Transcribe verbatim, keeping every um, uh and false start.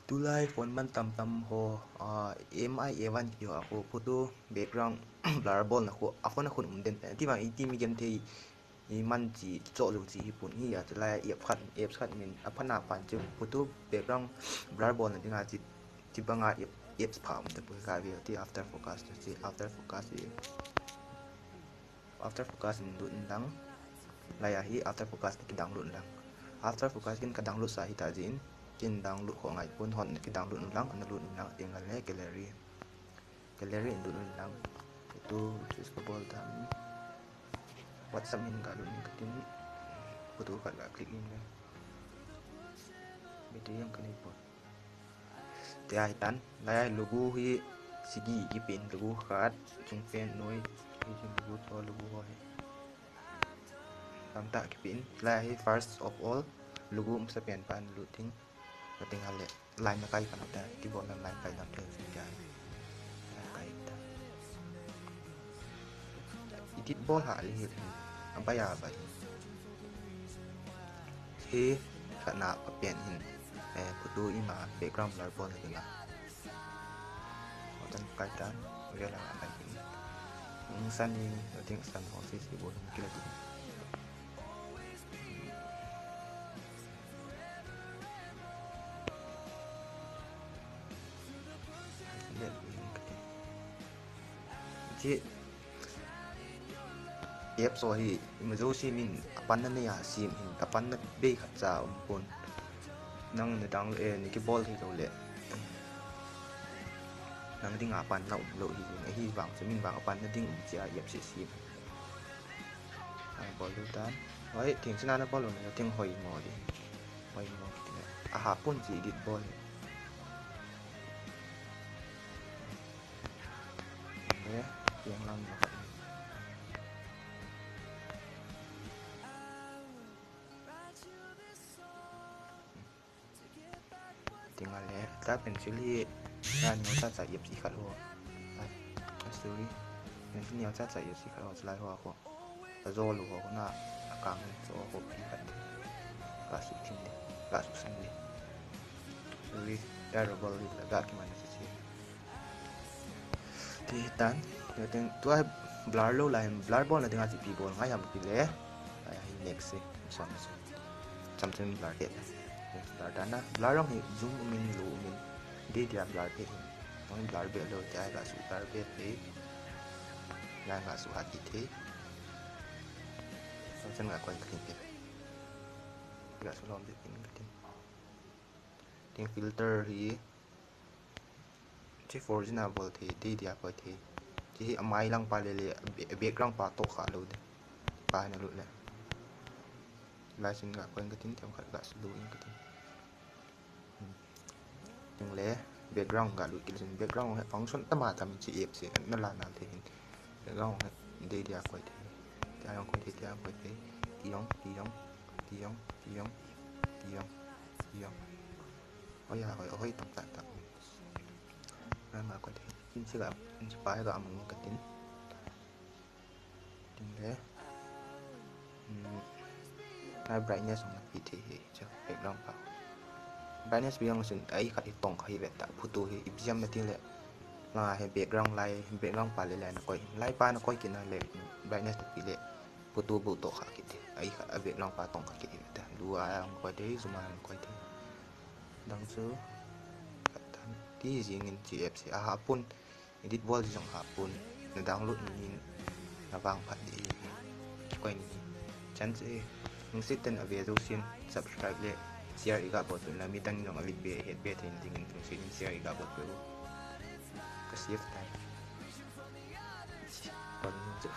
Tulai phone man tamtam ho, ah, M I A one kiti ho a khu photo background blur bolna khu a phone a khun um den. Ti vang iti mi genthei i man chi cho lo chi hi pun hi a, tulai app khat, apps khat min a phana pan chu photo background blur bolna dinga chi, chi banga app, apps pha um tapoi ka ve ti After Focus ti, After Focus ti. After Focus in lut in lang. Lai a hi After Focus in ki download in lang. After Focus in ka download sa hi ta jin. Kin download kho ngai pun hon ki download in lang, na lut in lang, ting le gallery. Gallery in lut in lang. Tu choose ka bol ta. WhatsApp in ka lut in ka tin. Photo ka la click in le. Beti yang ka ni pun. Tia hi tan, lai logo hi sigi kipen, logo khat, chung pen noi, hi jing logo to logo ho hi. Tamtah kipen, lai hi first of all, logo umsa pen pan lut ding. Ka ting hale, line na kai pan ta, keyboard na line kai dam te, tia hi. Line kai ta. Edit bol ha li hi, abai abai. Hi, khat na pa pen hin, eh, photo ima background blur bol na dinga. Hotan kai tan, vel a kai hin. Ing san ni, I think san office hi bol hin kila din. Let me Chi apps ho hi, ima jouse min apanna nei a sem hin, apanna bei khat cha um pon. Nang na download, eh, na kibol hi lou le. Nang dinga panna um lou hi, ahi vang chu min vang apanna ding um chia apps hi sem. Ana bol lou tan. Hoi, theng china na bol lou na, theng hoi mo di. Hoi mo. Aha pon chi edit bol. Le, piang lang mo. Ting a le, ta pencil hi, ta neo cha cha apps i khat ho. Ah, sorry. Pencil neo cha cha apps i khat ho, slide ho ko. Ka zo lo ho na, a kang cho ho pi khat. Ka su thin le, ka su san le. Sorry, ta rubber le, ka ki man se se. Ti tan, ya teng, tua blur lou lai, blur bol na dinga chi pi bol ngai ham pi le. Ai, ai, next se, son se. Cham cham blur te. Blur ta na, blur long hi zoom um in, lo um in. Di dia blur te hin. Tong blur be lou, tia ga su blur be te. Lai ga su hat ki te. Tong chan ga koi ka tin te. Ga su lom de kin ka tin. Tin filter hi. Chi four jin a bol thei, dei dia koi thei. Chi hi amai lang pa le le, a ba-, background pa toh kha lou de. Pa hin a lut le. Lai sin ga koi ka tin, tem khat ga slow in ka tin. Hmm. Tin le, background ga lut kit le sin, background he function tama tam chi apps hi, na la na thei hin. Background he, dei dia koi thei. Tia jong koi thei, tia jong koi thei. Ti jong, ti jong, ti jong, ti jong, ti jong, ti jong. Oi ya, oi, oi, tam ta, tam. Rang a koi thei. Kin si ga, kin si pa ga mang ka tin. Tin le. Hmm. Ai brightness hung pi thei hi, cha, background pa. Brightness biang sin, ai khat i tong kha hi ve ta, photo hi, i biang na tin le. Nga he background lai, background pa le lai na koi. Lai pa na koi kit na le, brightness na pi le. Photo bu toh kha kit thei. Ai khat a background pa tong kha kit hi ve ta. Lu a ang koi thei, zoom a ang koi thei. Dang chu. Khat tan. Ti jing in chi apps hi. Aha pun. Edit bol jong ha pun, na download ni na vang phat di. Koi ni. Chan che, nung sit ten a ve jo sin, subscribe le, share i ga bol pun la, mi dang jong a vet be, het be thei ding in, nung sit in share i ga bol pun. Ka save time. Kon chu.